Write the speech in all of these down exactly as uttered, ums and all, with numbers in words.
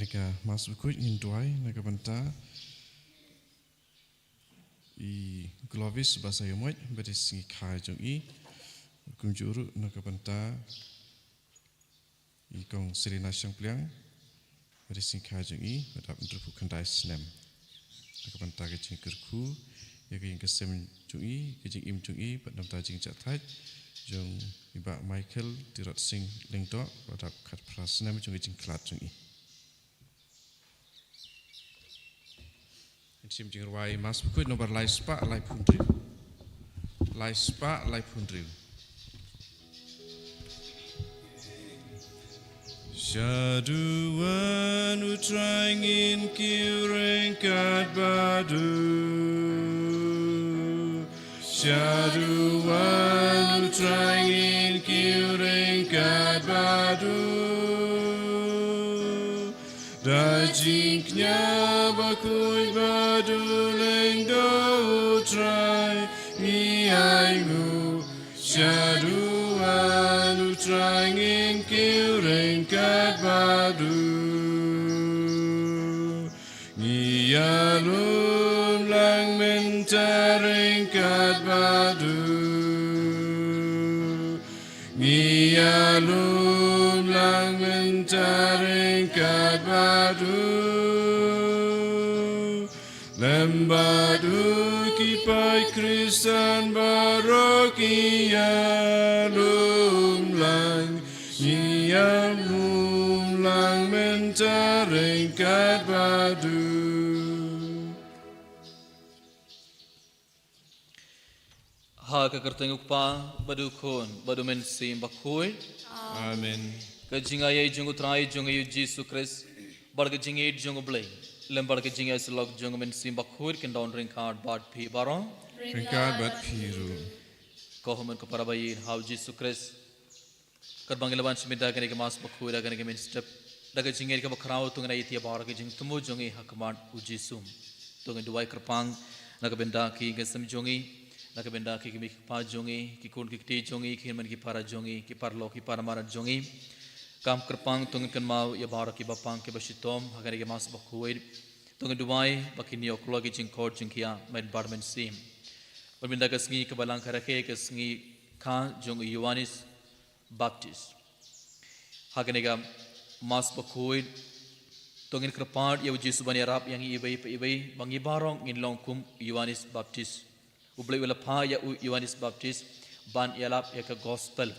Ka Mass Bakhuid ngin duwai na ka bynta i Clovis Basaiawmoit, bad i sngi kha jong i, kumjuh ruh na ka bynta i Kong Serina Shangpliang, bad i sngi kha jong i, bad hynriewphew khyndai snem. Na ka bynta ka jingkyrkhu ïa ka ïing ka sem jong i, ka jingim jong i, bad na ka bynta jingjahthait jong i Bah Michael Tirot Singh Lyngdoh, bad khatphra snem jong ka jingkhlad jong i. Ngin shim jingrwai Mass Bakhuid nombar lai spah laiphew hynriew. Lai spah laiphew hynriew. Shaduh wan U Trai, ngin kiew ryngkat bad u. Shaduh wan U Trai, ngin kiew ryngkat bad u. Da jingkñia bakhuid bad u lyngdoh U Trai ngi ainguh. Shaduh wan U Trai, ngin kiew ryngkat bad u. Ngi ïalum lang mynta ryngkat bad u. Ngi ïalum lang mynta ryngkat bad u. Lem bad u ki paid Khristan baroh ngi ïalum lang. Ngi ïalum lang mynta ryngkat bad u. Ha ka kyrteng U Kpa, bad U Khun, bad U Mynsiem Bakhuid. Amen. Ka jingaiei jong U Trai jong ngi U Jisu Khrist, bad ka jingïeit jong U Blei, lem bad ka jingïasyllok jong U Mynsiem Bakhuid, kin don ryngkat bad phi baroh. Ryngkat bad phi ruh. Ko hynmen ko para ba ïeit ha U Jisu Khrist. Katba ngi la ban shim bynta kane ka Mass Bakhuid ha kane ka mynstep, da ka jingngeit kaba khraw to ngin aiti ïa baroh ki jingthmu jong ngi ha khmat U Jisu. To ngin duwai kyrpang na ka bynta ki ïing ki sem jong ngi, na ka bynta ki kmie ki kpa jong ngi, ki khun ki kti jong ngi, ki hynmen ki para jong ngi, ki paralok ki para mrad jong ngi. Kam kyrpang to ngin kynmaw ïa baroh kiba pang kiba shitom ha kane ka Mass Bakhuid. To ngin duwai ba kin ïoh kloi ki jingkhot jingkhiah mynbar mynsiem. Ban bynta ka sngi kaba lang ka rakhe, ka sngi kha jong u Ïoannis Baptist. Ha kane ka Mass Bakhuid, to ngin kyrpad ïa U Jisu ban ïarap ïa ngi iwei pa iwei, ba ngi baroh ngin long kum u Ïoannis Baptist. U Blei u la phah ïa u Ïoannis Baptist ban ïalap ïa ka gospel.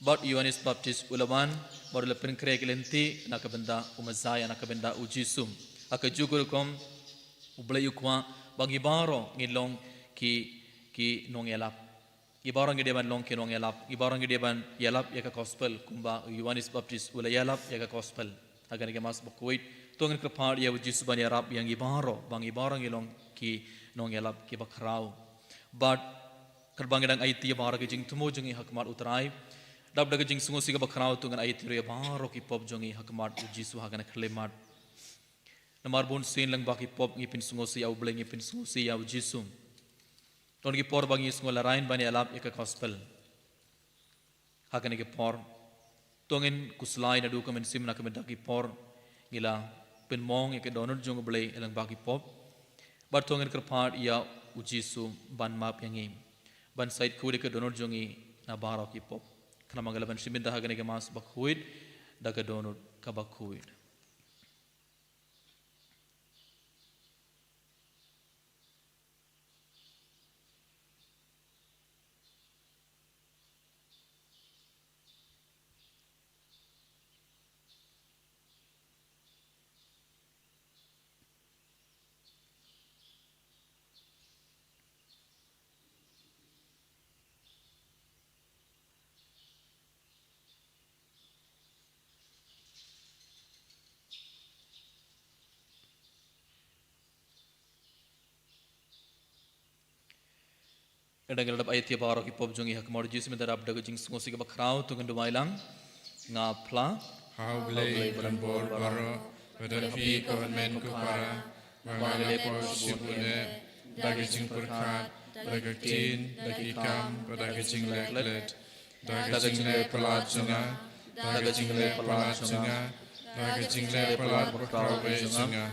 Bad u Ïoannis Baptist u la wan, bad u la pynkhreh ki lynti na ka bynta u Messaïah, na ka bynta U Jisu. Ha kajuh ka rukom, U Blei u kwah ba ngi baroh ngin long ki, ki nongïalap. Ngi baroh ngi dei ban long ki nongïalap. Ngi baroh ngi dei ban ïalap ïa ka gospel kumba u Ïoannis Baptist u la ïalap ïa ka gospel. Ha kane ka Mass Bakhuid, to ngin kyrpad ïa U Jisu ban ïarap ïa ngi baroh, ba ngi baroh ngin long ki nongïalap kiba khraw. Bad katba ngi dang aiti ïa baroh ki jingthmu jong ngi ha khmat U Trai, dap da ka jingsngewsih kaba khraw to ngin aiti ruh ïa baroh ki pop jong ngi ha khmat U Jisu ha kane ka khyllipmat. Namar bunsien lyngba ki pop ngi pynsngewsih ïa U Blei, ngi pynsngewsih ïa U Jisu. Don ki por ba ngi sngew larain ban ïalap ïa ka gospel. Ha kane ka por, to ngin khuslai naduh ka mynsiem na ka bynta ki por ngi la pynmong ïa ka dohnud jong U Blei lyngba ki pop. Bad to ngin kyrpad ïa U Jisu ban map ïa ngi, ban shait khuid ïa ka dohnud jong ngi na baroh ki pop. Khnang ba ngi lah ban shim bynta ha kane ka Mass Bakhuid da ka dohnud kaba khuid. Ynda ngi la dep aiti ïa baroh ki pop jong ngi ha khmat U Jisu, mynta dap da ka jingsngewsih kaba khraw to ngin duwai lang. Nga phla ha U Blei uba donbor baroh, bad ha phi ko hynmen ko para, ba nga la pop shibun eh, da ka jingpyrkhat, da ka ktien, da ki kam, bad da ka jingleh klet, da ka jingleh palat jong nga, da ka jingleh palat jong nga, da ka jingleh palat bakhraw jong nga.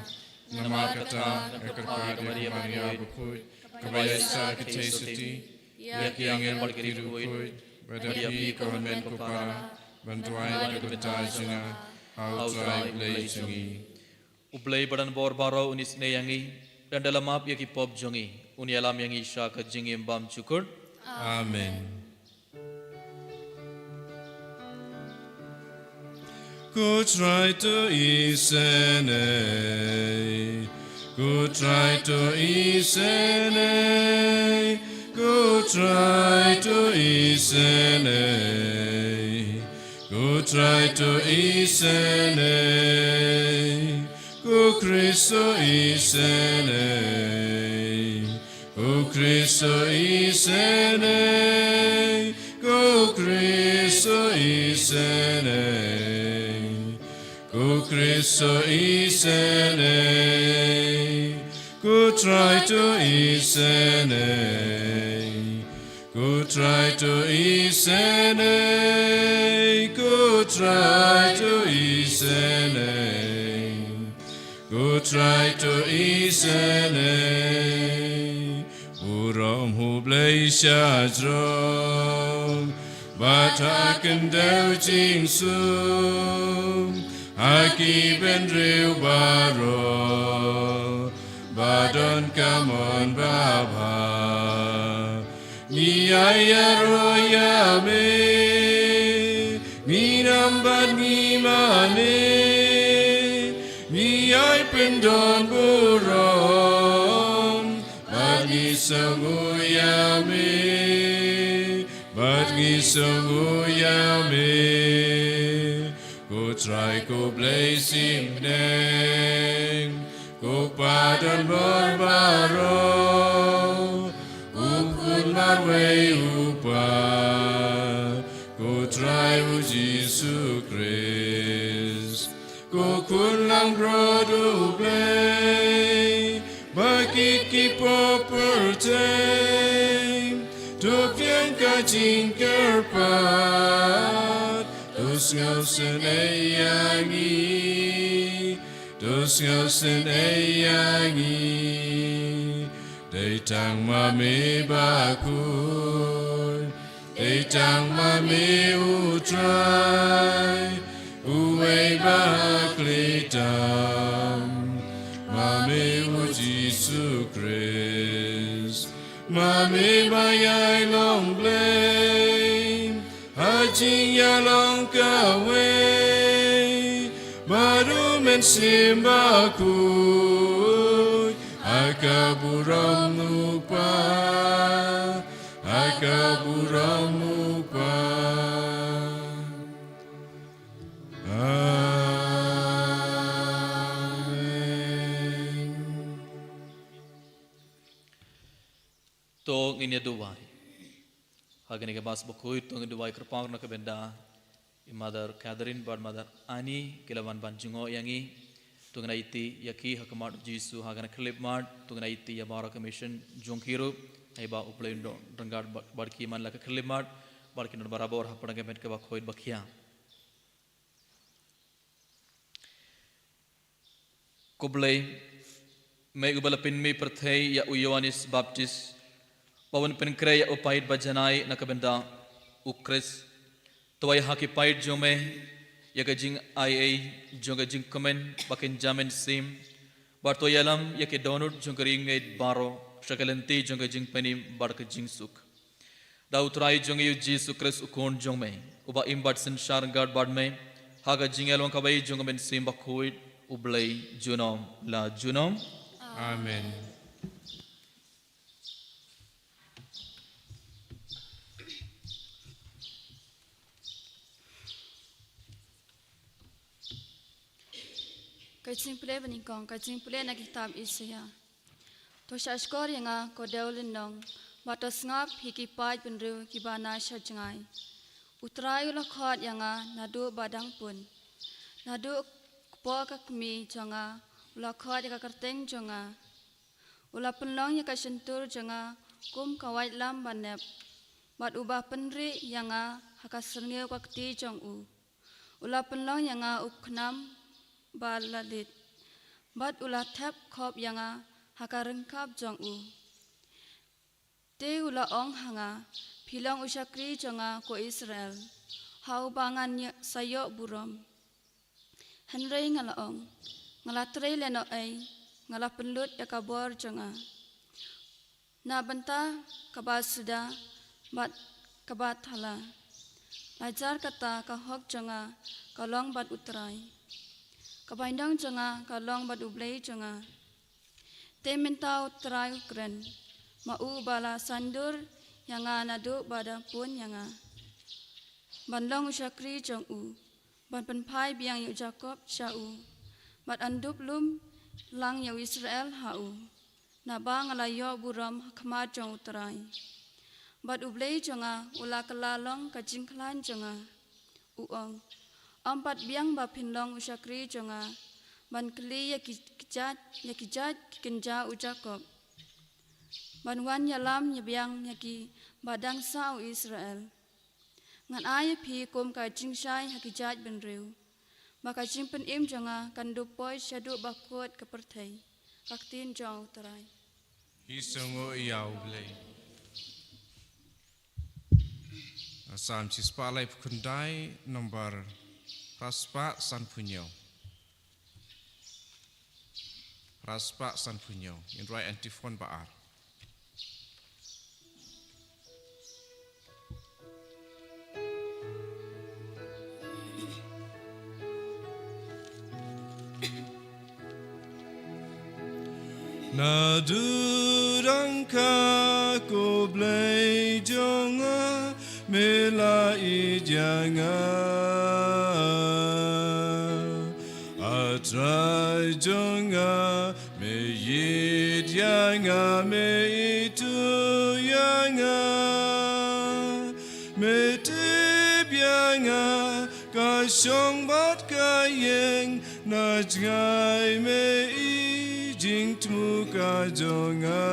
Namar kata nga kyrpad ïa ka Maria bakhuid, kaba ïaisah ka theisotti, ïa ki angel bad ki riewkhuid, bad ïa phi ko hynmen ko para, ban duwai na ka bynta jong nga ha U Trai U Blei jong ngi. U Blei ba don bor baroh un isynei ïa ngi, un da la map ïa ki pop jong ngi, un ïalam ïa ngi sha ka jingim bymjukut. Amen. Ko Trai to isynei, ko Trai to isynei, ko Trai to isynei, ko Trai to isynei, ko Khrist to isynei, ko Khrist to isynei, ko Khrist to isynei, ko Khrist to isynei, ko Trai to isynei, ko Trai to isynei, ko Trai to isynei, ko Trai to isynei. Burom ha U Blei shajrong, bad ha ka khyndew jingsuk, ha ki bynriew baroh ba don ka mon babha. Ngi ai ïaroh ïa me, ngi nam bad ngi mane, ngi ai pyndonburom, bad ngi sngewnguh ïa me, bad ngi sngewnguh ïa me. Ko Trai ko Blei shipneng, ko Pa don bor baroh, u Khun marwei u Kpa, ko Trai U Jisu Khrist, ko Khun langbrot U Blei, ba kit ki pop pyrthei to pdiang ka jingkyrpad, to sngewsynei ïa ngi, to sngewsynei ïa ngi. Dei tang ma me bakhuid, dei tang ma me U Trai, uwei ba ha khlieh tam, ma me U Jisu Khrist, ma me ba ïai long Blei ha jingïalong kawei, bad U Mynsiem Bakhuid, ha ka burom U Kpa, ha ka burom U Kpa. Amen. To ngin ïa duwai. Ha kane ka Mass bakhuid to ngin duwai kyrpang na ka bynta i Mother Catherine bad Mother Annie, ki la wan ban jngoh ïa ngi. To ngin aiti ïa ki ha khmat U Jisu ha kane ka khyllipmat. To ngin aiti ïa baroh ka mission jong ki ruh, ai ba U Blei un don ryngkat bad, bad ki man la ka khyllipmat, bad kin don barabor hapdeng ka met kaba khuid ba khia. Ko Blei, me uba la pynmih pyrthei ïa u Ïoannis Baptist, ba un pynkhreh ïa u paid ba janai na ka bynta U Khrist. To ai ha ki paid jong me ïa ka jingai ei jong ka jingkmen ba kin jam mynsiem, bad to ïalam ïa ki dohnud jong ka ri ngeit baroh sha ka lynti jong ka jingpynim bad ka jingsuk. Da U Trai jong ngi U Jisu Khrist U Khun jong me, uba im bad synshar ryngkat bad me ha ka jingïalong kawei jong ka Mynsiem Bakhuid, U Blei junom la junom. Amen. Ka jingpule banyngkong, ka jingpule na ka kitab Isaiah. To shahshkor ïa nga ko dewlynnong, bad to sngap hi ki paid bynriew kiba na sha jngai. U Trai u la khot ïa nga naduh ba dang pun, naduh kpoh ka kmie jong nga u la khot ïa ka kyrteng jong nga. U la pynlong ïa ka shyntur jong nga kum ka waitlam ba nep, bad uba pynrieh ïa nga ha ka syrngiew ka kti jong u. U la pynlong ïa nga u khnam ba la leit, bad u la thep khop ïa nga ha ka ryngkap jong u. Te u la ong ha nga, phi long u shakri jong nga ko Israel, ha uba ngan ïa-, sa ïoh burom. Hynrei nga la ong, nga la trei lehnohei, nga la pynlut ïa ka bor jong nga na bynta kaba suda bad kaba thala. Lajal kata ka hok jong nga ka long bad U Trai, ka bainong jong nga ka long bad U Blei jong nga. Te mynta U Trai u kren, ma u ba la saiñdur ïa nga naduh ba da bun ïa nga, ban long u shakri jong u, ban pynphai biang ïa u Jakob sha u, bad ban dup lum lang ïa u Israel ha u. Naba nga la ïoh burom ha khmat jong U Trai, bad U Blei jong nga u la kylla long ka jingkhlaiñ jong nga. U ong, ym pat biang ba phin long u shakri jong nga, ban kylli ïa ki kjat, ïa ki jait ki kynja u Jakob, ban wan ïalam ïabiang ïa ki ba dang sah u Israel. Ngan ai ïa phi kum ka jingshai ha ki jait bynriew, ba ka jingpynim jong nga kan dup poi shaduh ba kut ka pyrthei. Ka ktien jong U Trai. Ïa u Blei. Salm shispah laiphew khyndai, number phraspah sanphew hynñiew. Phraspah sanphew hynñiew. Ngin rwai antiphon ba ar. Naduh dang kha ko Blei jong nga, me la ïeit ïa nga. A Trai jong nga, me ïeit ïa nga, me ithuh ïa nga. Me tip ïa nga, ka shong bad ka ïeng, na jngai me i jingthmu ka jong nga.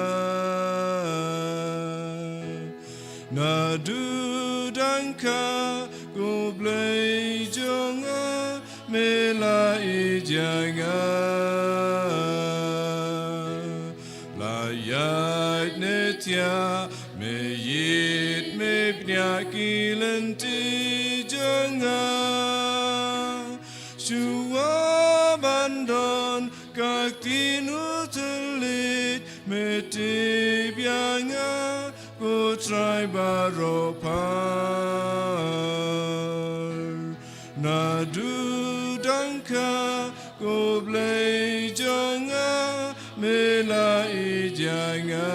Naduh dang kha ko Blei jong nga, me la ïeit ïa nga. La ïaid ne thiah, me ïeit me bniah ki lynti jong nga. Shuwa ban don ka ktien u thylliej, me tip ïa nga, ko Trai baroh phar. Naduh dang kha ko Blei jong nga, me la ïeit ïa nga.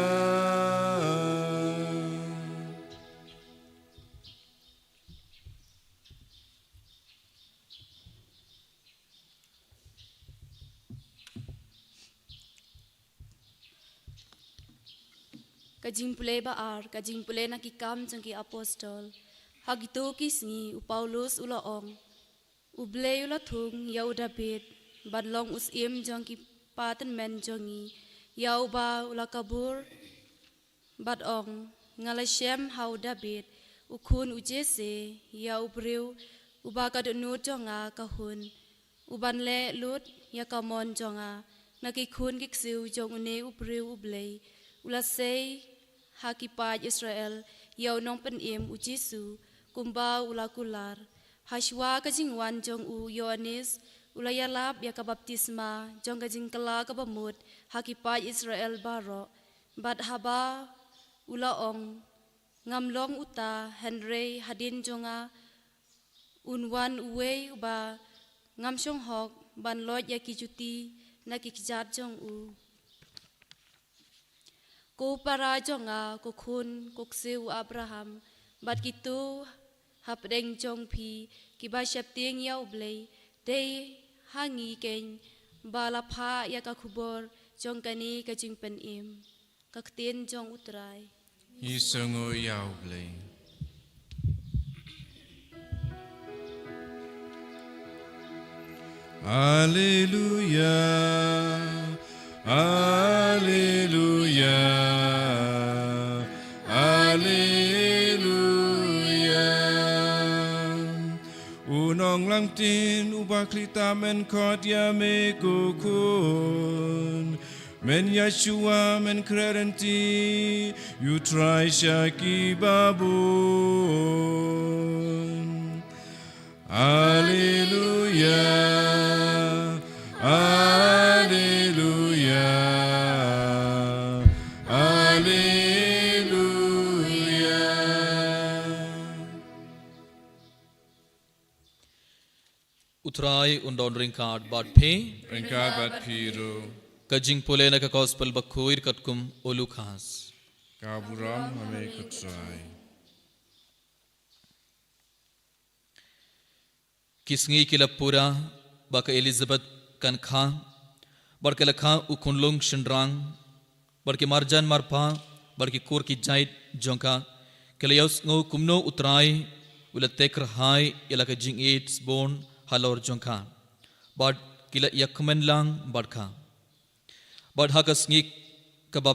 Ka jingpule ba ar, ka jingpule na Ki Kam jong ki Apostol. Ha kito ki sngi u Paulus u la ong, U Blei u la thung ïa u Dabid, bad long u syiem jong ki patynmen jong ngi, ïa uba u la kabur, bad ong, nga la shem ha u Dabid, u khun u Jesse, ïa u briew uba ka dohnud jong nga ka hun, u ban leh lut ïa ka mon jong nga na ki khun ki ksiew jong une u briew U Blei. U la sei ha ki paid Israel ïa u Nongpynim u Jisu, kumba u la kular. Hashwa ka jingwan jong u Ïoannis, u la ïalap ïa ka baptisma jong ka jingkylla kaba mut ha ki paid Israel baroh. Bad haba u la ong, ngam long uta, hynrei hadien jong nga un wan uwei uba ngam shong hok ban loit ïa ki juti na ki kjat jong u. Ko para jong nga, ko khun, ko ksiew u Abraham, bad kito hapdeng jong phi kiba sheptieng ïa U Blei, dei ha ngi keiñ ba la phah ïa ka khubor jong kane ka jingpynim. Ka ktien jong U Trai. Ïa u Blei. Alleluia, alleluia, alleluia. Uno Ong lang tin uba khlita men khot ïa me ko khun. Men ïa shuwa men kren ti ïa u Trai sha ki babun. Alleluia. Alleluia. Alleluia. U Trai un don ryngkat bad phi. Ryngkat bad phi ruh. Ka jingpule na ka Gospel bakhuid katkum u Lukas. Ka burom ha me ko Trai. Ki sngi ki la pura, ba ka Elizabeth kan kha, bad ka la kha u khunlung shynrang, bad ki marjan marpa, bad ki kur ki jait jong ka, ki la ïohsngew kumno u Trai u la teh kyrhai ïa la ka jingïeit sbun halor jong ka, bad ki la ïakmen lang bad ka. Bad ha ka sngi kaba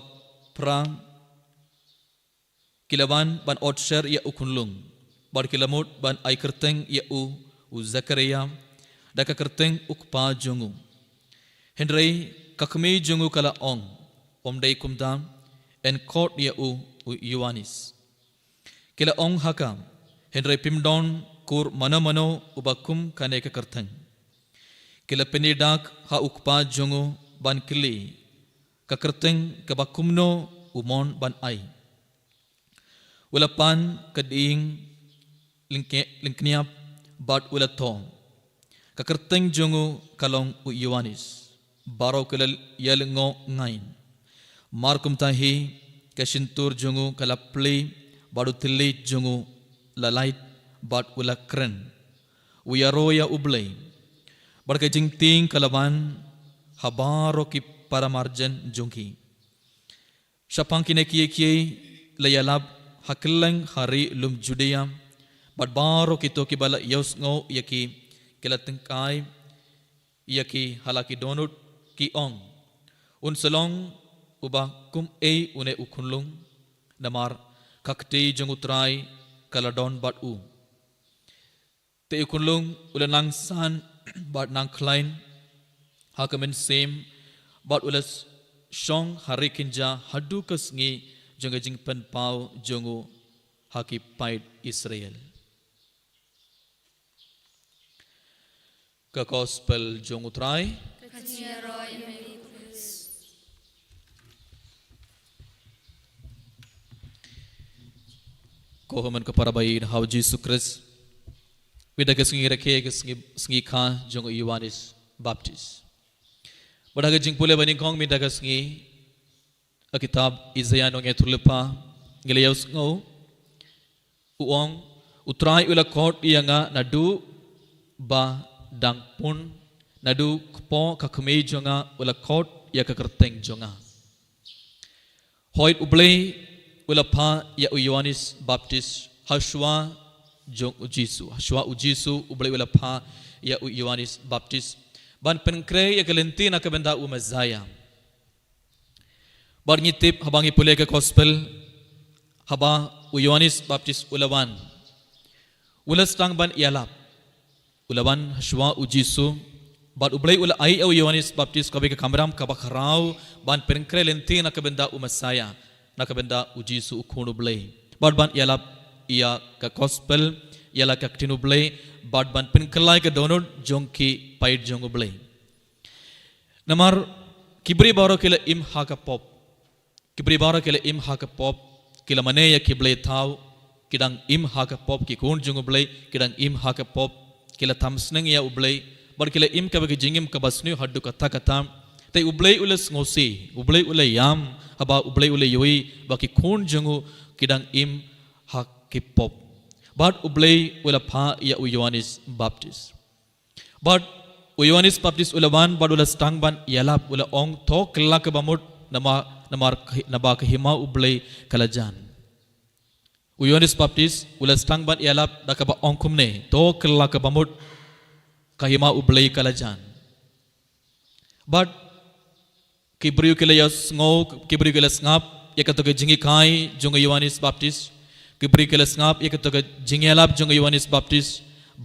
phra, ki la wan ban ot sher ïa u khunlung, bad ki la mut ban ai kyrteng ïa u, u Zakaria, da ka kyrteng u kpa jong u. Hynrei ka kmie jong u ka la ong, ym dei kumta, yn khot ïa u, u Ïoannis. Ki la ong ha ka, hynrei phim don kur mano mano uba kum kane ka kyrteng. Ki la pynïaid ha u kpa jong u ban kylli, ka kyrteng kaba kumno u mon ban ai. U la pan ka dieng lyngke-, lyngkniap bad u la thoh, ka kyrteng jong u ka long u Ïoannis. Baroh ki la ïalyngngoh ngai. Mar kumta hi ka shyntur jong u ka la plie, bad u thylliej jong u la lait, bad u la kren, u ïaroh ïa U Blei. Bad ka jingtieng ka la wan ha baroh ki para marjan jong ki. Shaphang kine kiei kiei la ïalap ha kylleng ha ri lum Judia, bad baroh kito kiba la ïohsngew ïa ki, ki la tyngkai ïa ki ha la ki dohnud, ki ong, un sa long uba kum ei une u khunlung, namar ka kti jong u Trai ka la don bad u. Te u khunlung u la nang san bad nang khlaiñ ha ka mynsiem, bad u la shong ha ri kynja haduh ka sngi jong ka jingpynpaw jong u ha ki paid Israel. Ka Gospel jong u Trai. Ka jingïaroh ïa me ko Khrist. Ko hynmen ko para ba ïeit ha u Jisu Khrist. Mynta ka sngi rakhe ka sngi, sngi kha jong u Ïoannis Baptis. Bad ha ka jingpule ba nyngkong mynta ka sngi, ha kitab Isaïah nongïathuhlypa, ngi la ïohsngew u ong, u Trai u la khot ïa nga naduh ba dang pun, naduh kpoh ka kmie jong nga u la khot ïa ka kyrteng jong nga. Hooid, U Blei u la phah ïa u Ïoannis Baptis ha shuwa jong u Jisu. Ha shuwa u Jisu, U Blei u la phah ïa u Ïoannis Baptis ban pynkhreh ïa ka lynti na ka bynta u Messiah. Bad ngi tip haba ngi pule ka Gospel, haba u Ïoannis Baptis u la wan, u la sdang ban ïalap. U la wan ha shuwa u Jisu, bad U Blei u la ai ïa u Ïoannis Baptis kawei ka kamram kaba khraw ban pynkhreh lynti na ka bynta u Messiah, na ka bynta u Jisu u Khun U Blei. Bad ban ïalap ïa ka Gospel, ïa la ka ktien U Blei, bad ban pynkylla ïa ka dohnud jong ki paid jong U Blei. Namar ki briew baroh ki la im ha ka pop. Ki briew baroh ki la im ha ka pop, ki la mane ïa ki blei thaw, ki dang im ha ka pop, ki khun jong U Blei, ki dang im ha ka pop, ki la tham sneng ïa U Blei, bad ki la im kaba ka jingim kaba sniew haduh katta katta. Te U Blei u la sngewsih, U Blei u la ïam, haba U Blei u la ïohi ba ki khun jong u ki dang im ha ki pop. Bad U Blei u la phah ïa u Ïoannis Baptis. Bad u Ïoannis Baptis u la wan bad u la sdang ban ïalap, u la ong, to kylla kaba mut, namar, namar, naba ka hima U Blei ka la jan. U Ïoannis Baptis u la sdang ban ïalap da kaba ong kumne, to kylla kaba mut, ka hima U Blei ka la jan. Bad ki briew ki la ïohsngew, ki briew ki la sngap ïa kato ka jinghikai jong u Ïoannis Baptis. Ki briew ki la sngap ïa kato ka jingïalap jong u Ïoannis Baptis.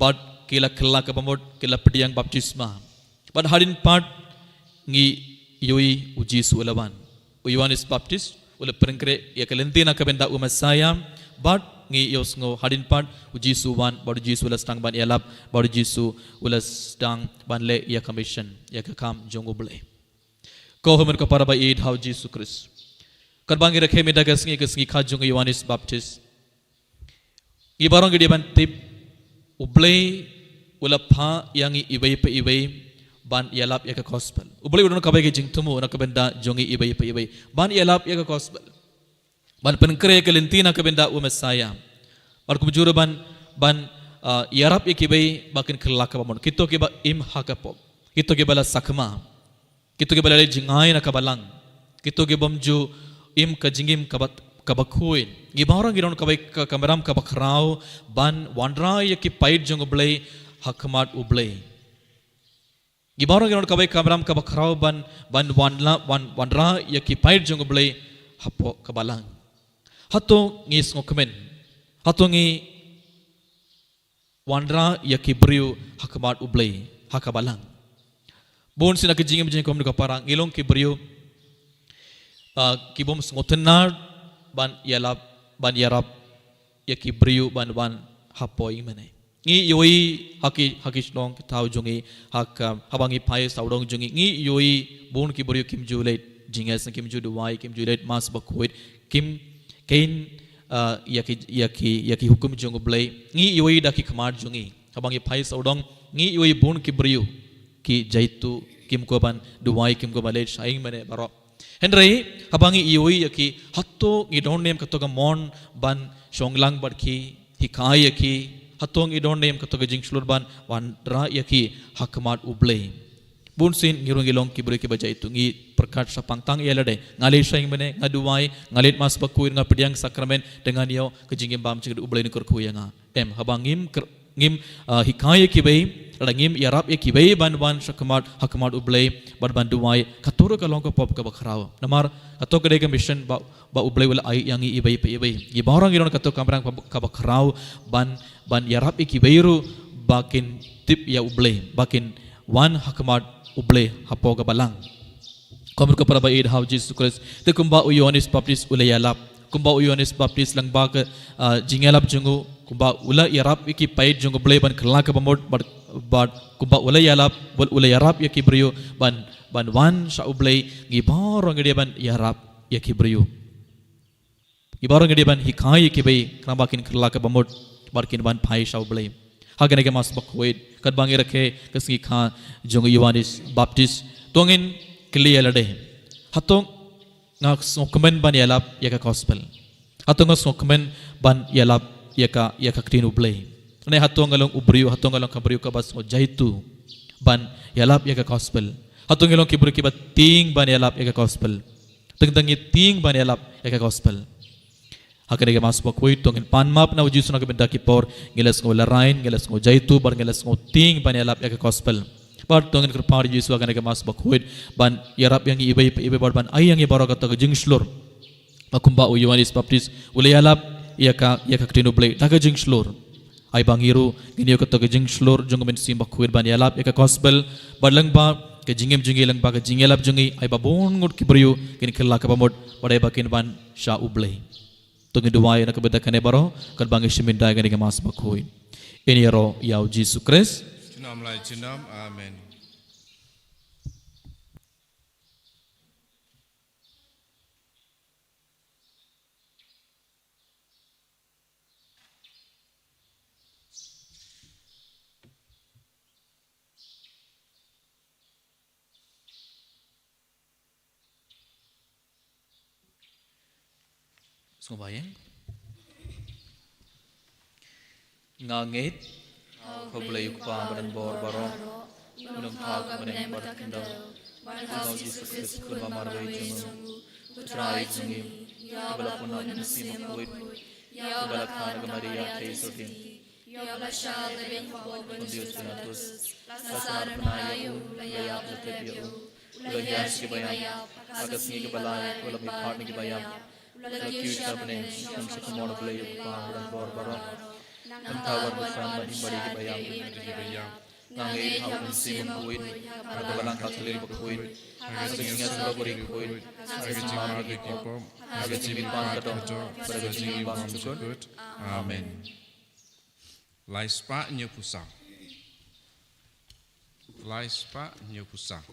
Bad ki la kylla kaba mut, ki la pdiang baptisma. Bad hadien pat ngi ïohi u Jisu u la wan. U Ïoannis Baptist u la pynkhreh ïa ka lynti na ka bynta u Messaïah. Bad ngi ïohsngew hadien pat u Jisu u wan, bad u Jisu u la sdang ban ïalap, bad u Jisu u la sdang ban leh ïa ka mission, ïa ka kam jong U Blei. Ko hynmen ko para ba ïeit ha u Jisu Khrist. Katba ngi rakhe mynta ka sngi, ka sngi kha jong u Ïoannis Baptist, ngi baroh ngi dei ban tip, U Blei u la phah ïa ngi iwei pa iwei ban ïalap ïa ka gospel. U Blei u don kawei ka jingthmu na ka bynta jong ngi iwei pa iwei ban ïalap ïa ka gospel, ban pynkhreh ïa ka lynti na ka bynta u Messaïah. Bad kumjuh ruh ban, ban, ah, ïarap ïa kiwei ba kin kylla kaba mut, kito kiba im ha ka pop, kito kiba la sakma, kito kiba la leh jngai na ka balang, kito ki bym ju im ka jingim kaba, kaba khuid. Ngi baroh ngi don kawei ka kamram kaba khraw ban wanrah ïa ki paid jong U Blei ha khmat U Blei. Ngi baroh ngi don kawei ka kamram kaba khraw ban, ban wanla, wan, wanrah ïa ki paid jong U Blei hapoh ka balang. Hato ngi sngewkmen? Hato ngi wanrah ïa ki briew ha khmat U Blei ha ka balang? Bun sien ha ka jingim jong ngi kum ka para ngi long ki briew, ah, ki bym sngewtynnad ban ïalap, ban ïarap ïa ki briew ban wan hapoh ïingmane. Ngi ïohi ha ki, ha ki shnong ki thaw jong ngi, ha ka, haba ngi phai sawdong jong ngi, ngi ïohi bun ki briew kim ju leit jingïaseng, kim ju duwai, kim ju leit Mass Bakhuid, kim kein, ah, ïa ki, ïa ki, ïa ki hukum jong U Blei. Ngi ïohi da ki khmat jong ngi. Haba ngi phai sawdong, ngi ïohi bun ki briew ki jaituh, kim kwah ban duwai, kim kwah ban leit sha ïingmane baroh. Hynrei haba ngi ïohi ïa ki, hato ngi don ne em kato ka mon ban shong lang bad ki, hikai ïa ki? Hato ngi don ne em kato ka jingshlur ban wanrah ïa ki ha khmat U Blei? Bun sien ngi ruh ngi long ki briew kiba jaituh, ngi pyrkhat shaphang tang ïa lade. Nga leit sha ïingmane, nga duwai, nga leit Mass Bakhuid, nga pdiang sakramen, te ngan ïoh ka jingim bymjukut, U Blei un kyrkhu ïa nga. Em, haba ngim kyr-, ngim, ah, hikai ïa kiwei, lada ngim ïarap ïa kiwei ban wan sha khmat, ha khmat U Blei bad ban duwai, kato ruh ka long ka pop kaba khraw. Namar kato ka dei ka mission ba, ba U Blei u la ai ïa ngi iwei pa iwei. Ngi baroh ngi don kato ka kamram kaba, kaba khraw ban, ban ïarap ïa kiwei ruh ba kin tip ïa U Blei, ba kin wan ha khmat U Blei hapoh ka balang. Ko hynmen ko para ba ïeit ha u Jisu Khrist, te kumba u Ïoannis Baptist u la ïalap, kumba u Ïoannis Baptist lyngba ka, ah, jingïalap jong u, kumba u la ïarap ïa ki paid jong U Blei ban kylla kaba mut, bad, bad kumba u la ïalap, u la ïarap ïa ki briew ban, ban wan sha U Blei, ngi baroh ngi dei ban ïarap ïa ki briew. Ngi baroh ngi dei ban hikai ïa kiwei khnang ba kin kylla kaba mut bad kin wan phai sha U Blei. Ha kane ka Mass Bakhuid, katba ngi rakhe ka sngi kha jong u Ïoannis Baptist, to ngin kylli ïa lade, hato nga sngewkmen ban ïalap ïa ka gospel? Hato nga sngewkmen ban ïalap ïa ka, ïa ka ktien U Blei? Ne hato nga long u briew, hato nga long ka briew kaba sngew jaituh ban ïalap ïa ka gospel? Hato ngi long ki briew kiba tieng ban ïalap ïa ka gospel? Teng teng ngi tieng ban ïalap ïa ka gospel. Ha kane ka Mass Bakhuid to ngin pan map na u Jisu na ka bynta ki por ngi la sngew larain, ngi la sngew jaituh, bad ngi la sngew tieng ban ïalap ïa ka gospel. Bad to ngin kyrpad ïa u Jisu ha kane ka Mass Bakhuid ban ïarap ïa ngi iwei pa iwei, bad ban ai ïa ngi baroh kato ka jingshlur. Ba kumba u Ïoannis Baptist u la ïalap ïa ka, ïa ka ktien U Blei da ka jingshlur, ai ba ngi ruh ngin ïoh kato ka jingshlur jong ka Mynsiem Bakhuid ban ïalap ïa ka gospel, bad lyngba ka jingim jong ngi, lyngba ka jingïalap jong ngi, ai ba bun ngut ki briew kin kylla kaba mut, bad ai ba kin wan sha U Blei. To ngin duwai na ka bynta kane baroh katba ngi shim bynta ïa kane ka Mass Bakhuid. Ïn ïaroh ïa u Jisu Khrist. Junom la junom. Amen. Sngewbha ïa nga. Nga ngeit ha U Blei U Kpa ba don bor baroh, U Nongthaw Kynrad bad Khyndew, bad ha U Jisu Khrist u Khun ba marwei jong U, U Trai jong ngi, uba la pun na U Mynsiem Bakhuid, ïa uba la kha na ka Maria Theisotti, ïa uba la shah lade ha u Pontius Pilatus, la sah bnai ïa u, la ïap la tep ïa u, u la hiar sha ki baïap, ha ka sngi kaba lai u la mihpat na ki baïap, u la kiew sha bneng, u shong sha ka mon U Blei U Kpa ba don bor baroh. Nangta wat ban bishar ïa ki ba ïap, ïa ki ba ïap. Nang ïeit ha u Mynsiem Bakhuid, ha ka Balang Katholik Bakhuid, ha ka jingïasyllok bakhuid, ha ka jingmap ïa ki pop, ha ka jingpynban ka doh, bad ha ka jingim bymjukut. Amen. Lai spah hynñiew phew saw. Lai spah hynñiew phew saw.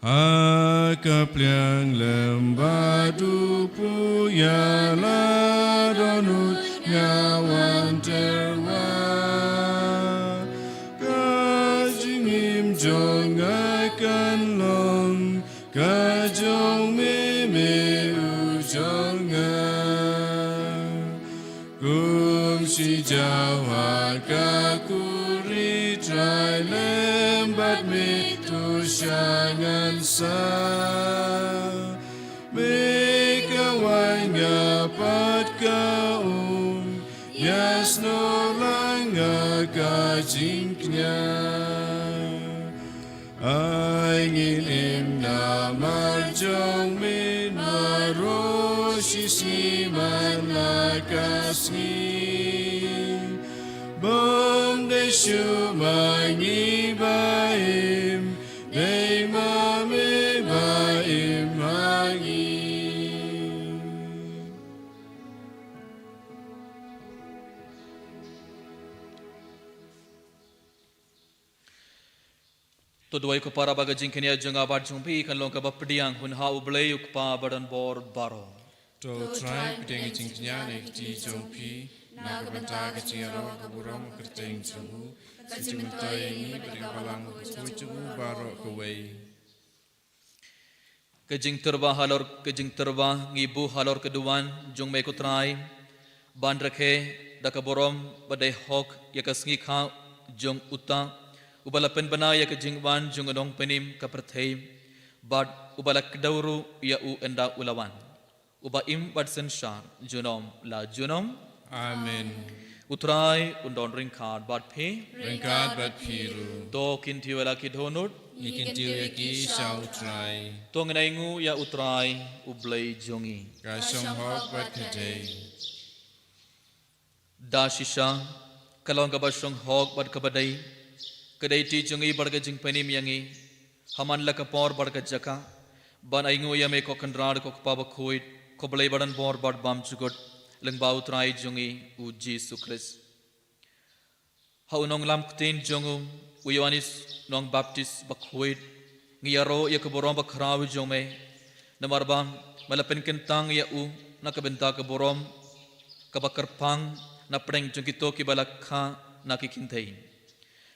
Ha ka pliang lem bad u puya la dohnud nga wan terwa. Ka jingim jong nga kan long ka jong me, me u jong nga. Kum shi jaw ha ka khuri, Trai, lem bad me tu sha ngan sa. Me ka waiñ, nga pat ka um, ïasnoh lang ha ka jingkñia. Ai ngin im namar jong me, naduh shi sngi man la ka sngi. Bym dei shuh ma ngi ba im, dei ma me ba im ha ngi. To duwai ko para ba ka jingkñia jong nga bad jong phi kan long kaba pdiang hun ha U Blei U Kpa badonbor baroh. To Trai, pdiang ka jingkñia na ki kti jong phi, na ka bynta ka jingïaroh ka burom ka kyrteng jong u, ka jingmyntoi ïa ngi bad ïa ka balang bakhuid jong u baroh kawei. Ka jingtyrwa halor, ka jingtyrwa ngi buh halor ka duwan jong me ko Trai, ban rakhe da ka burom ba dei hok ïa ka sngi kha jong uta uba la pynbna ïa ka jingwan jong u Nongpynim ka pyrthei, bad uba la kdew ruh ïa u ynda u la wan, uba im bad synshar junom la junom. Amen. U Trai un don ryngkat bad phi. Ryngkat bad phi ruh. To kyntiew ïa la ki dohnud. Ngi kyntiew ïa ki sha u Trai. To ngin ainguh ïa u Trai, U Blei jong ngi. Ka shong hok bad ka dei. Da shisha ka long kaba shong hok bad kaba dei, ka dei ti jong ngi bad ka jingpynim ïa ngi ha man la ka por bad ka jaka, ban ainguh ïa me ko Kynrad, ko Kpa Bakhuid, ko Blei badonbor bad bymjukut, lyngba u Trai jong ngi u Jisu Khrist. Ha u nonglam ktien jong u, u Ïoannis Nongbaptis Bakhuid, ngi ïaroh ïa ka burom bakhraw jong me, namar ba me la pynkyntang ïa u na ka bynta ka burom kaba kyrpang na pdeng jong kito kiba la kha na ki kynthei.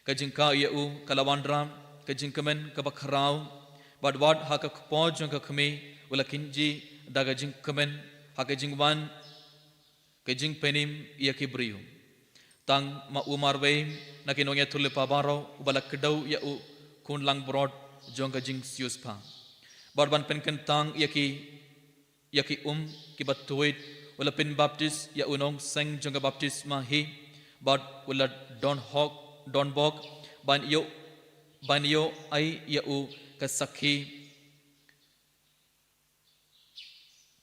Ka jingkha ïa u ka la wanrah ka jingkmen kaba khraw, bad wat ha ka kpoh jong ka kmie u la kynjih da ka jingkmen ha ka jingwan ka jingpynim ïa ki briew. Tang ma u marwei na ki nongïathuhlypa baroh uba la kdew ïa u khun langbrot jong ka jingsiewspah, bad ban pynkyntang ïa ki, ïa ki um kiba tuid, u la pynbaptis ïa u nongseng jong ka baptisma hi, bad u la don hok, don bok ban ïoh, ban ïoh ai ïa u ka sakhi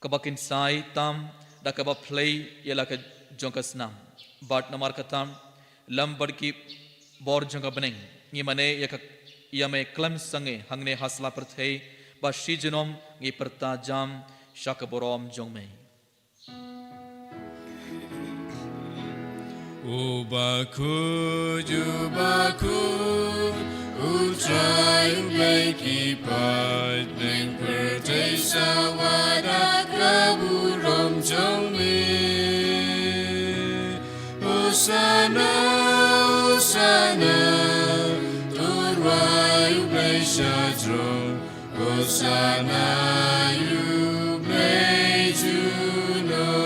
kaba kynsai tam da kaba phlei ïa la ka jong ka snam. Bad namar kata, lem bad ki bor jong ka bneng, ngi mane ïa ka, ïa me khlem sangeh hangne ha sla pyrthei, ba shi junom ngi pyrta jam sha ka burom jong me. U bakhuid, u bakhuid, u Trai U Blei ki paid, bneng pyrthei sa wad ha ka burom jong me. Hosana, Hosana, to rwai U Blei sha jrong, Hosana ïa U Blei junom.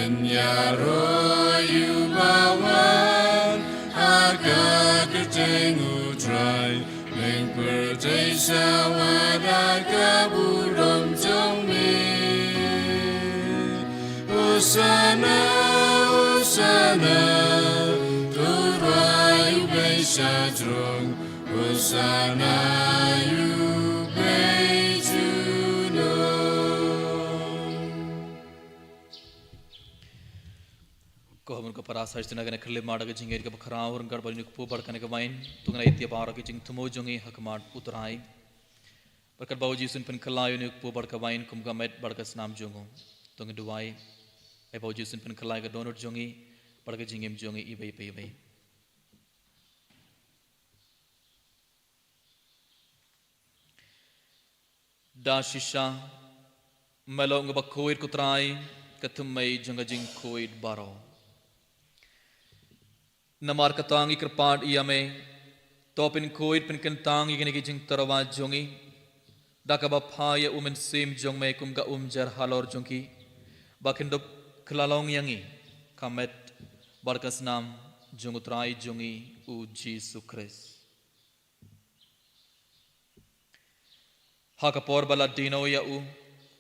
Yn ïaroh ïa uba wan ha ka kyrteng U Trai, bneng pyrthei sa wad ha ka burom jong me. Hosana, Hosana, to rwai Sha jrong, Hosanna, U Blei junom. Ko ha mon ko para, sa shisien kane ka khyllipmat da ka jingïeit kaba khraw ryngkat bad ïa une u kpu bad kane ka wain, to ngin ïa ïeit baroh ki jingthmu jong ngi ha khmat U Trai. Bad katba U Jisu un pynkylla ïa une u kpu bad ka wain kum ka met bad ka snam jong u, to ngin duwai. Ai ba U Jisu un pynkylla ïa ka dohnud jong ngi bad ka jingim jong ngi iwei pa iwei. Da shisha, me long uba khuid ko Trai, ka thymmei jong ka jingkhuid baroh. Namar kata ngi kyrpad ïa me, to pynkhuid pynkyntang ïa kine ki jingtyrwa jong ngi, da kaba phah ïa U Mynsiem jong me kum ka umjar halor jong ki, ba kin dup kylla long ïa ngi ka met bad ka snam jong U Trai jong ngi U Jisu Khrist. Ha ka por ba la die noh ïa u,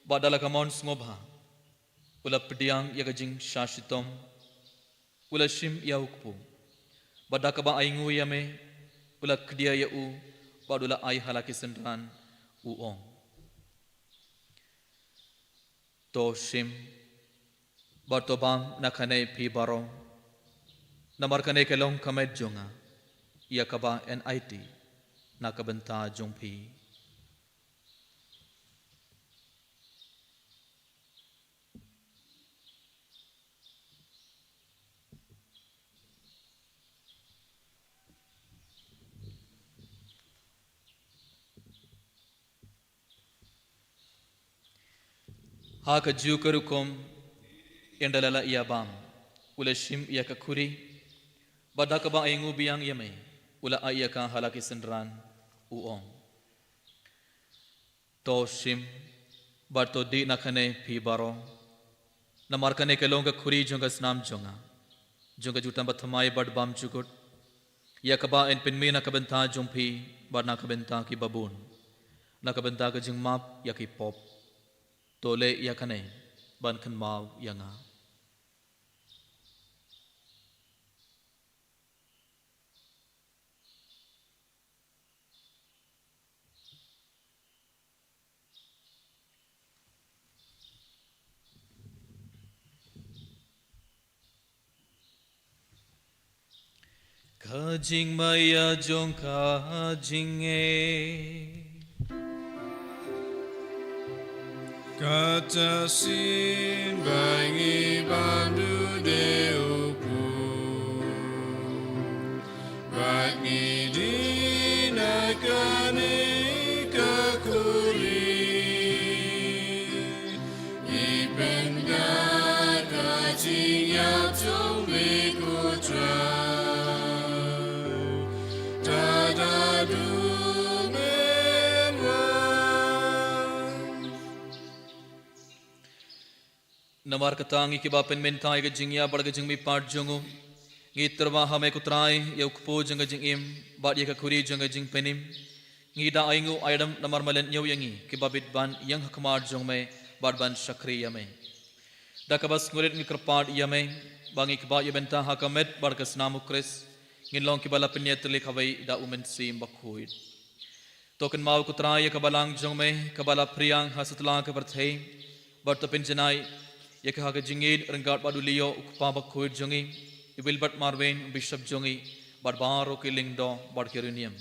bad da la ka mon sngewbha, u la pdiang ïa ka jingshah shitom, u la shim ïa u kpu, bad da kaba ainguh ïa me, u la khdia ïa u, bad u la ai ha la ki synran, u ong: To shim, bad to bam na kane phi baroh, namar kane ka long ka met jong nga, ïa kaba yn aiti na ka bynta jong phi. Ha kajuh ka rukom, ynda la lah ïa bam, u la shim ïa ka khuri, bad da kaba ainguh biang ïa me, u la ai ïa ka ha la ki synran, u ong: To shim, bad to dih na kane phi baroh, namar kane ka long ka khuri jong ka snam jong nga, jong ka jutang bathymmai bad bymjukut, ïa kaba yn pynmih na ka bynta jong phi, bad na ka bynta kiba bun, na ka bynta ka jingmap ïa ki pop. To leh ïa kane ban kynmaw ïa nga. Ka jingmaïa jong ka jingngeit. Kata shisien ba ngi bam duh de u kpu, bad ngi dih na kane ka khuri, ngi pynda ka jingïap jong me ko Trai, tad haduh men wan. Namar kata ngi kiba pynmynta ïa ka jingïap bad ka jingmihpat jong u, ngi tyrwa ha me ko Trai, ïa u kpu jong ka jingim, bad ïa ka khuri jong ka jingpynim. Ngi da ainguh aidam namar me lynñiew ïa ngi, kiba bit ban ïeng ha khmat jong me, bad ban shakri ïa me. Da kaba sngewrit ngi kyrpad ïa me, ba ngi kiba ïa bynta ha ka met bad ka snam u Khrist, ngin long kiba la pynïatylli kawei da u Mynsiem Bakhuid. To kynmaw ko Trai ïa ka balang jong me, kaba la phriang ha satlak ka pyrthei, bad to pynjanai ïa ka ha ka jingïeit ryngkat bad u Leo u kpa bakhuid jong ngi, i Wilbert Marwein u bishop jong ngi, bad baroh ki lyngdoh bad ki riewniam.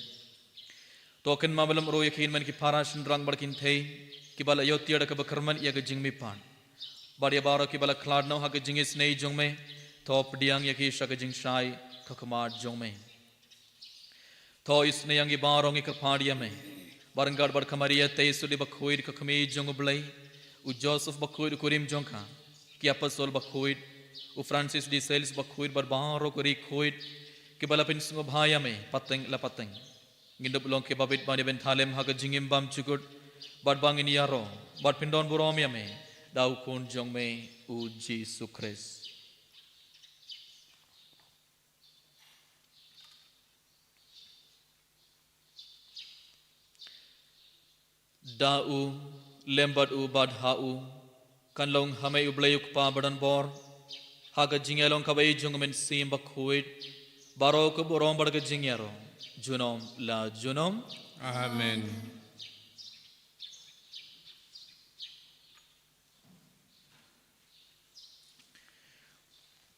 To kynmaw bha lem ruh ïa ki hynmen ki para shynrang bad kynthei, kiba la ïoh tiar da kaba kyrmen ïa ka jingmihpat. Bad ïa baroh kiba la khlad noh ha ka jingisynei jong me, to pdiang ïa ki sha ka jingshai ha khmat jong me. To isynei ïa ngi baroh ngi kyrpad ïa me, ba ryngkat bad ka Maria Theisotti bakhuid ka kmie jong u Blei, u Joseph bakhuid u kurim jong ka, ki apostol bakhuid, u Francis de Sales bakhuid bad baroh ki riewkhuid, kiba la pynsngewbha ïa me, pateng la pateng. Ngin dup long kiba bit ban ïa bynta lem ha ka jingim bymjukut, bad ba ngin ïaroh, bad pyndonburom ïa me, da u Khun jong me, u Jisu Khrist. Da u, lem bad u bad ha u, kan long ha me u Blei u Kpa badonbor, ha ka jingïalong kaba ïeit jong u Mynsiem Bakhuid, Baroh ka burom bad ka jingïaroh junom la junom. Amen.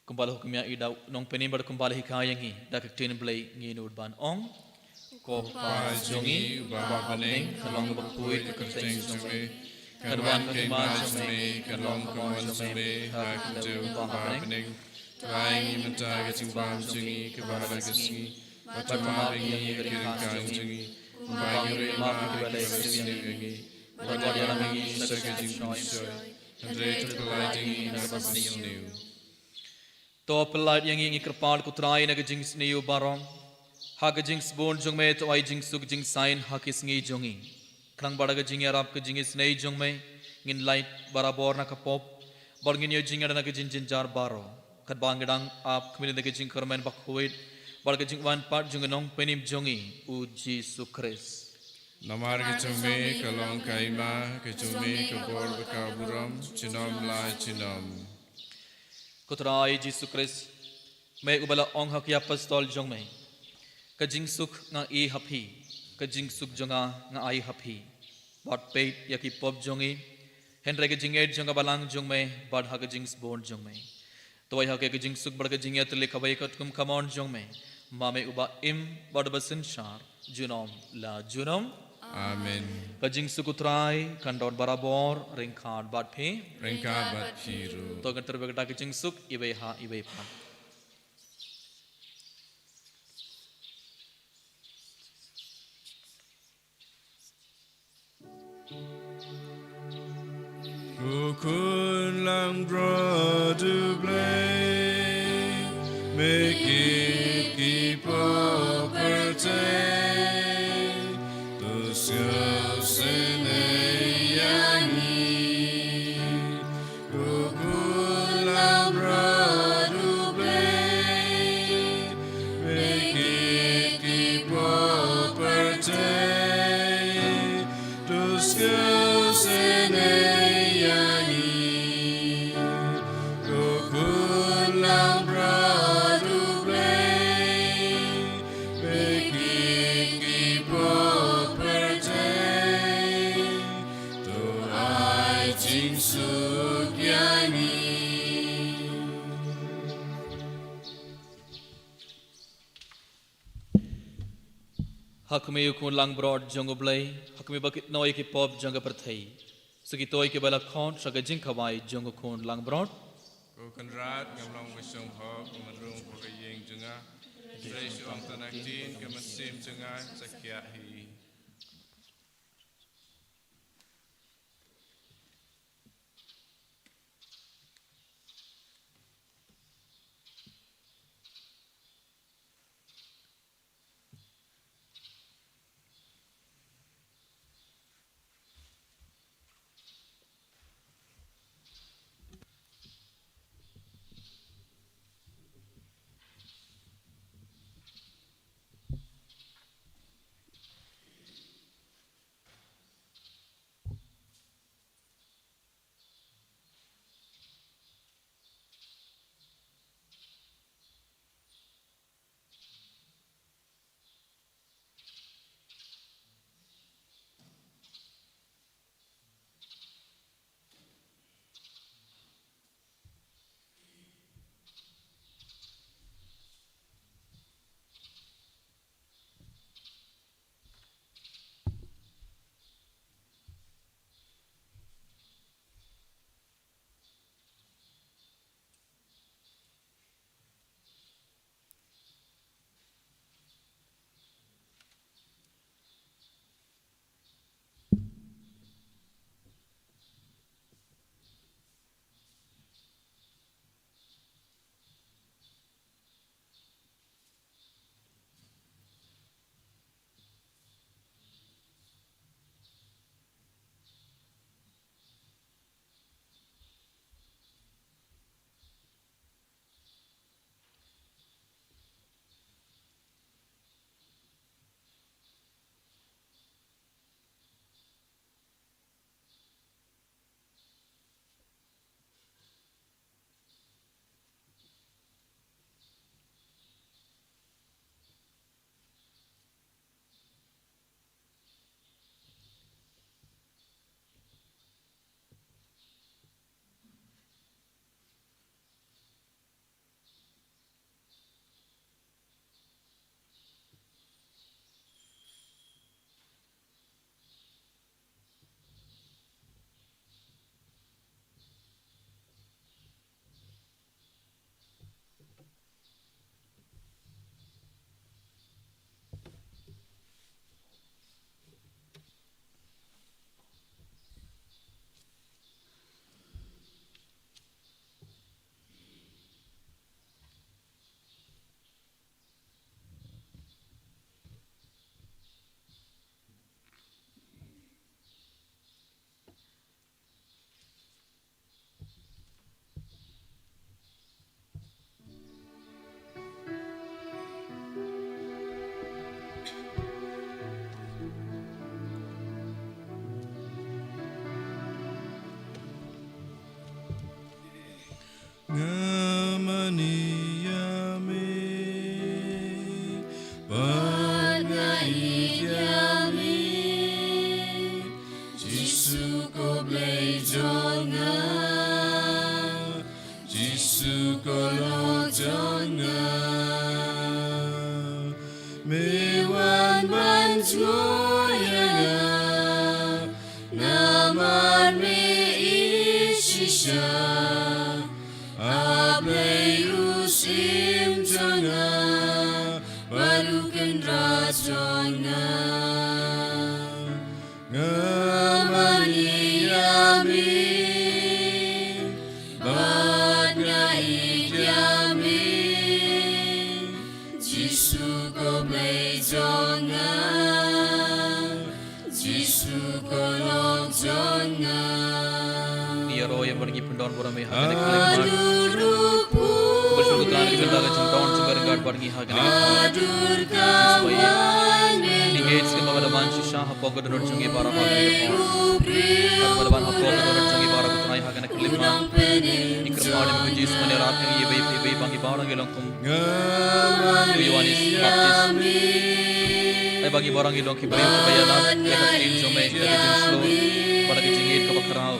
Kumba la hukum ïa i da u nongpynim bad kumba la hikai ïa ngi da ka ktien Blei, ngin nud ban ong: Ko Pa jong ngi uba ha bneng, kan long kaba khuid ka kyrteng jong me, kan wan ka hima jong me, kan long ka mon jong me ha ka khyndew kumba ha bneng. Trai ngi mynta ka jingbam jong ngi kaba ha ka sngi, bad map ïa ngi ka ryngkang jong ngi, kumba ngi ruh map ïa kiba leh sniew ïa ngi, bad wat ïalam ïa ngi sha ka jingpynshoi, hynrei to pynlait ïa ngi na ka basniew. To pynlait ïa ngi, ngi kyrpad ko Trai, na ka jingsniew baroh, ha ka jingsbun jong me to ai jingsuk jingsaiñ ha ki sngi jong ngi. Khnang ba da ka jingïarap ka jingisynei jong me, ngin lait barabor na ka pop, bad ngin ïoh jingïada na ka jingjynjar baroh, katba ngi dang ap khmih na ka jingkyrmen bakhuid bad ka jingwan pat jong u nongpynim jong ngi, u Jisu Khrist. Namar ka jong me ka long ka hima, ka jong me ka bor bad ka burom junom la junom. Ko Trai Jisu Khrist, me uba la ong ha ki apostol jong me: Ka jingsuk nga ai ha phi, ka jingsuk jong nga nga ai ha phi. Wat peit ïa ki pop jong ngi, hynrei ka jingngeit jong ka balang jong me, bad ha ka jingsbun jong me to ai ha ka jingsuk bad ka jingïatylli kawei katkum ka mon jong me, ma me uba im bad uba synshar junom la junom. Amen. Ka jingsuk u Trai kan don barabor ryngkat bad phi. Ryngkat bad phi ruh. To ngin tyrwa da ka jingsuk iwei ha iwei pat. Ko khun langbrot U Blei, me kit ki pop pyrthei, to sngewsynei ïa ngi. Ko khun langbrot U Blei, me kit ki pop pyrthei, to sngewsynei ïa ngi. Ko khun langbrot U Blei, me kit ki pop pyrthei, to ai jingsuk ïa ngi. Ha khmih u khun langbrot jong U Blei, ha khmih ba kit noh ïa ki pop jong ka pyrthei. Sa kito ïa kiba la khot sha ka jingkhawai jong u khun langbrot. Ko Kynrad, ngam long ba shong hok, ngam rung ha ka ïing jong nga, hynrei shu ong tang na ka ktien, ka mynsiem jong nga sa khiah hi. Nga mane ïa me, bad nga ïeit ïa me. Jisu ko Blei jong nga, Jisu ko Lok jong nga. Me wan ban jngoh ïa nga, namar me ïeit shisha. A Blei u Syiem jong nga, bad u Kynrad jong nga. Nga mane ïa me, bad nga ïeit ïa me. Jisu ko Blei jong nga, Jisu ko Lok jong nga. Ngi ïaroh ïa me bad ngi pyndonburom ïa me ha kane ka khyllipmat. Adur ruh. Khublei shibun kyrpad ïa ka jingdon jong me ryngkat bad ngi ha kane ka por. Adur ka Jisu ba ïeit. Ngi ngeit skhem ba me la wan shisha hapoh ka dohnud jong ngi baroh ha kane ka por. Ba me la wan hapoh ka dohnud jong ngi baroh ko Trai ha kane ka khyllipmat. Ngi kyrpad ïa me ko Jisu ban ïarap ïa ngi iwei pa iwei ba ngi baroh ngi long kum u Ïoannis Baptist. Ai ba ngi baroh ngi long ki briew kiba ïalap ïa ka ktien jong me da ka jingshlur bad da ka jingïeit kaba khraw.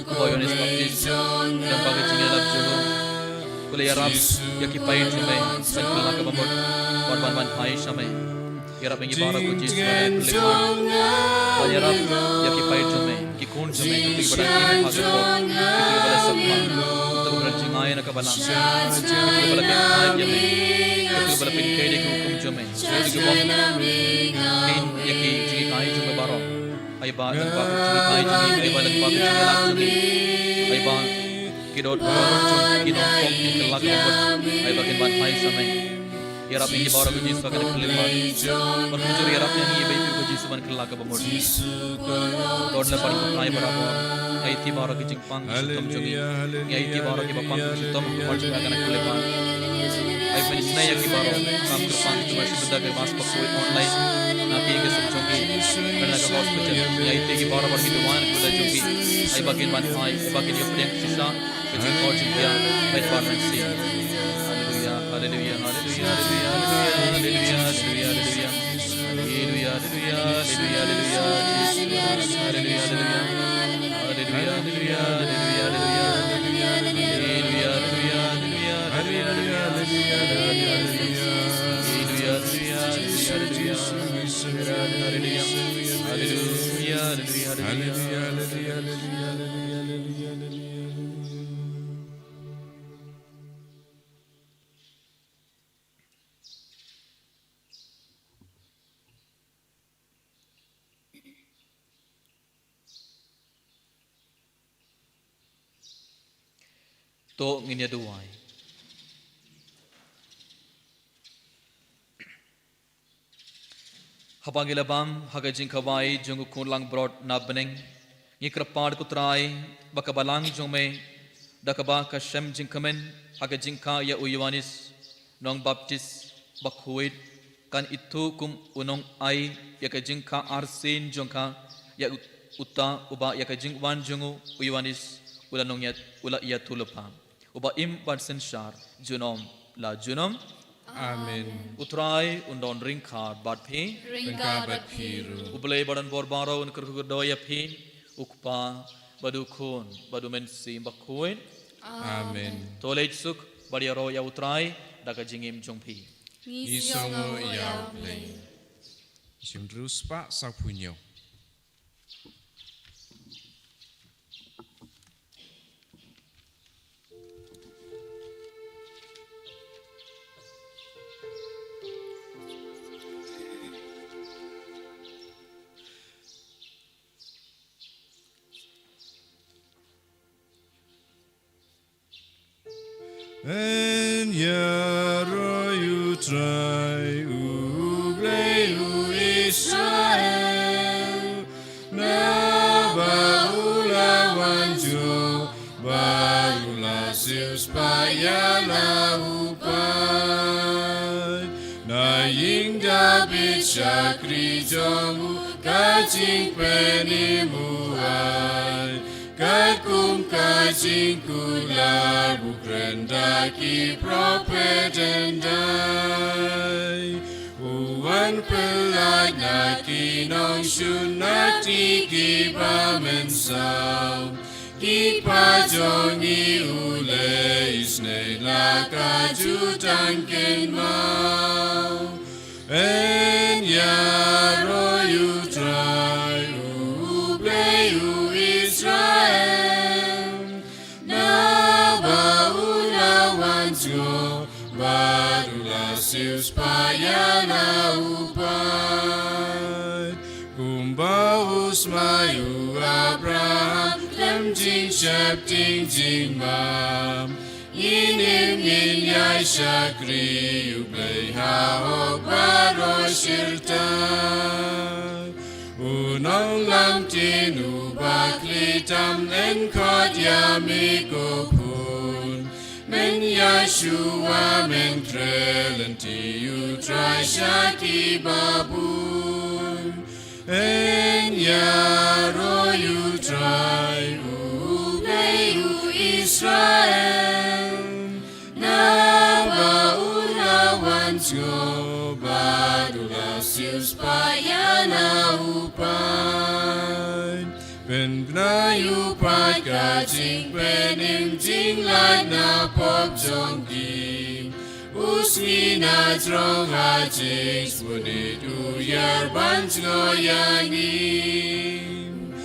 Ko Ïoannis Baptist, lyngba ka jingïalap jong u, u la ïarap ïa ki paid jong me ban kylla kaba mut bad ban wan phai sha me. Ïarap ïa ngi baroh ko Jisu ha kane ka khyllipmat. Ban ïarap ïa ki paid jong me, ki khun jong me, kito kiba dang im ha ka pop, kito kiba la sakma, kito kiba la jngai na ka balang, kito kiba la pynthait ïa me, kito kiba la pynkheiñ ïa ki hukum jong me, kito kiba ym kheiñ ïa ki jinghikai jong me baroh. Ai ba lyngba ka jinghikai jong ngi, ai ba lyngba ka jingïalap jong ngi, ai ba ki dohnud jong ki nongpop kin kylla kaba mut, ai ba kin wan phai sha me. Ïarap ïa ngi baroh ko Jisu ha kane ka khyllipmat. Ban mynjur ïarap ïa ngi iwei pa iwei ko Jisu ban kylla kaba mut. Don lem bad ngi, ko Trai barabor. Ngi aiti baroh ki jingpang ki shitom jong ngi. Ngi aiti baroh kiba pang ki shitom ha khmat jong me ha kane ka khyllipmat. Ai ba ngi isynei ïa ki baroh. Kam kyrpang ki ba shu bynta ka Mass bakhuid online na ki ïing ki sem jong ki, na ka hospital. Ngi aiti ki baroh bad ngi duwai na ka bynta jong ki. Ai ba kin wan phai, ai ba kin ïoh pdiang shisha ka jingkhor jinghiar bad ban mynsiem. Haleluya, haleluya, haleluya, haleluya. Haleluya, haleluya, haleluya. Haleluya, haleluya, haleluya, haleluya. Haleluya, haleluya, haleluya. Haleluya, haleluya, haleluya, haleluya. Haleluya, haleluya, haleluya, haleluya. Haleluya, haleluya, haleluya, haleluya. Haleluya, haleluya, haleluya, haleluya. Haleluya, haleluya, haleluya, haleluya. Haleluya, haleluya, haleluya, haleluya, haleluya. To ngin ïa duwai. Haba ngi la bam ha ka jingkhawai jong u khun langbrot na bneng, ngi kyrpad ko Trai ba ka balang jong me da kaba ka shem jingkmen ha ka jingkha ïa u Ïoannis Nongbaptis Bakhuid kan ithuh kum u nongai ïa ka jingkha arsien jong ka ïa ut-, uta uba ïa ka jingwan jong u, u Ïoannis u la nongïat, u la ïathuhlypa, uba im bad synshar junom la junom. Amen. U Trai un don ryngkat bad phi. Ryngkat bad phi ruh. U Blei ba don bor baroh un kyrkhu kyrdoh ïa phi, u Kpa bad u Khun bad u Mynsiem Bakhuid. Amen. To leit suk bad ïaroh ïa u Trai da ka jingim jong phi. Ngi sngewnguh ïa u Blei. Shim drus pa sa punyo. Yn ïaroh ïa u Trai, u Blei u Israel, naba u la wan jngoh bad u la siewspah ïa la u paid. Na ïing Dabid shakri jong u ka jingpynim u ai. Katkum ka jingkular u kren da ki prophet hyndai, u wan pyllait na ki nongshun na ki kiba mynsaw. Ki paid jong ngi u leh isynei la ka jutang kynmaw. Yn ïaroh ïa u Trai, u Blei u Israel, naba u la wan jngoh bad u la siewspah ïa la u paid. Kumba u smai u Abraham khlem jingsheptieng jingmap, ngin im ngin ïai shakri ïa u Blei ha hok baroh shirta. U nonglamtien uba khlieh tam yn khot ïa me ko khun. Men ïa shuwa men kren lynti ïa u Trai sha kiba bun. Yn ïaroh ïa u Trai, u Blei u Israel, naba u la wan jngoh bad u la siewspah ïa la u paid. Pynknai ïa u paid ka jingpynim jinglait na pop jong ki. U sngi na jrong ha jingsngewbha u ïar ban jngoh ïa ngi.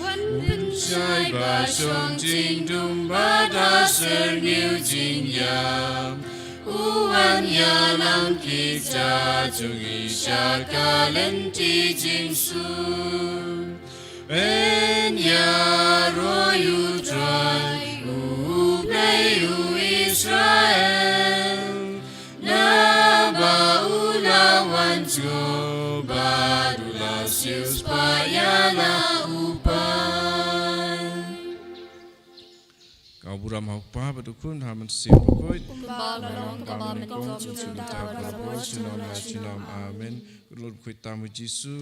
Wan pynshai ba shong jingdum bad ha syrngiew jingïap. U wan ïalam ki kjat jong ngi sha ka lynti jingsuk. Yn ïaroh ïa u Trai, u Blei u Israel, naba u la wan jngoh bad u la siewspah ïa la u paid. Ka burom ha u Kpa bad u Khun bad u Mynsiem Bakhuid. Kumba ka long, kaba mynta, mynta bad barabor, junom la junom. Amen. Ka lut bakhuid tam u Jisu.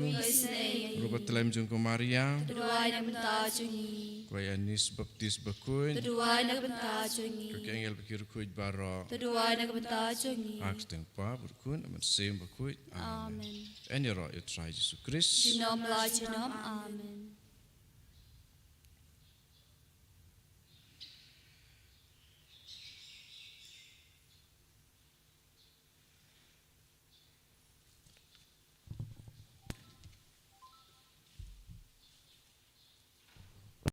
Ruh ka tlem jong ka Maria. Ka duwai na ka bynta jong ngi. Ka Ïoannis Baptist Bakhuid. Ka duwai na ka bynta jong ngi. Ka ki angel bad ki riewkhuid baroh. Ka duwai na ka bynta jong ngi. Ha ka kyrteng u Kpa bad u Khun bad u Mynsiem Bakhuid. Amen. Amen. Yn ïaroh ïa u Trai Jisu Krist. Junom la junom. Amen.